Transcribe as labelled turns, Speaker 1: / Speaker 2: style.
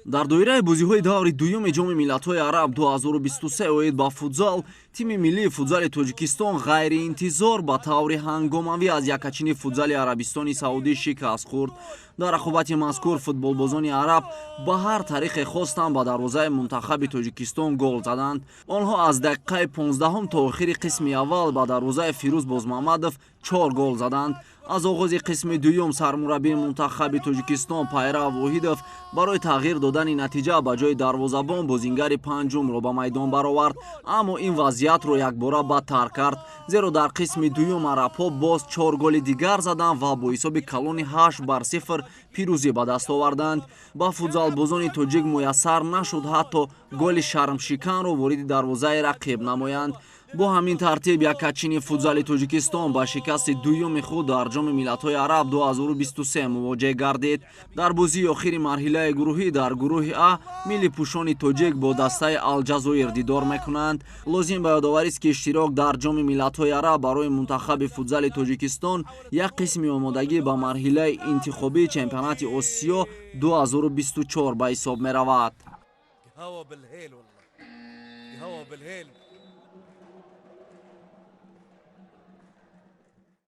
Speaker 1: Дар доираи бозиҳои даври дуюми Ҷоми миллатҳои араб 2023 оид ба футзал, тими миллии футзали Тоҷикистон ғайриинтизор ба таври ҳангомавӣ аз якачини футзали Арабистони Саудӣ шикаст хӯрд. Дар рақобати мазкур футболбозони араб ба ҳар тариқе хостанд ба дарвозаи мунтахаби Тоҷикистон гол заданд. Онҳо аз дақиқаи 15-ум то охири қисми аввал ба дарвозаи Фирӯз Бозмуҳаммадов чор гол заданд. Аз оғози қисми дуюм сармураббии мунтахаби Тоҷикистон Пайрав Воҳидов барои тағйир додани натиҷа ба ҷои дарвозабон бозингари панҷумро ба майдон баровард, аммо ин вазъиятро якбора бадтар кард, зеро дар қисми дуюм арабҳо боз чор голи дигар заданд ва бо ҳисоби калони 8 бар 0 пирӯзӣ ба даст оварданд. Ба футзалбозони тоҷик муяссар нашуд ҳатто голи шармшиканро вориди дарвозаи рақиб намоянд. Бо ҳамин тартиб якачини футзали Тоҷикистон ба шикасти дуюми худ дар Ҷоми миллатҳои араб 2023 мувоҷеҳ гардид. Дар бозии охири марҳилаи гурӯҳӣ дар гурӯҳи А миллипӯшони тоҷик бо дастаи Алҷазоир дидор мекунанд. Лозим ба ёдоварист, ки иштирок дар Ҷоми миллатҳои араб барои мунтахаби футзали Тоҷикистон як қисми омодагӣ ба марҳилаи интихобии чемпионати Осиё 2024 ба ҳисоб меравад.
Speaker 2: قهوة بالهيل، والله قهوة بالهيل.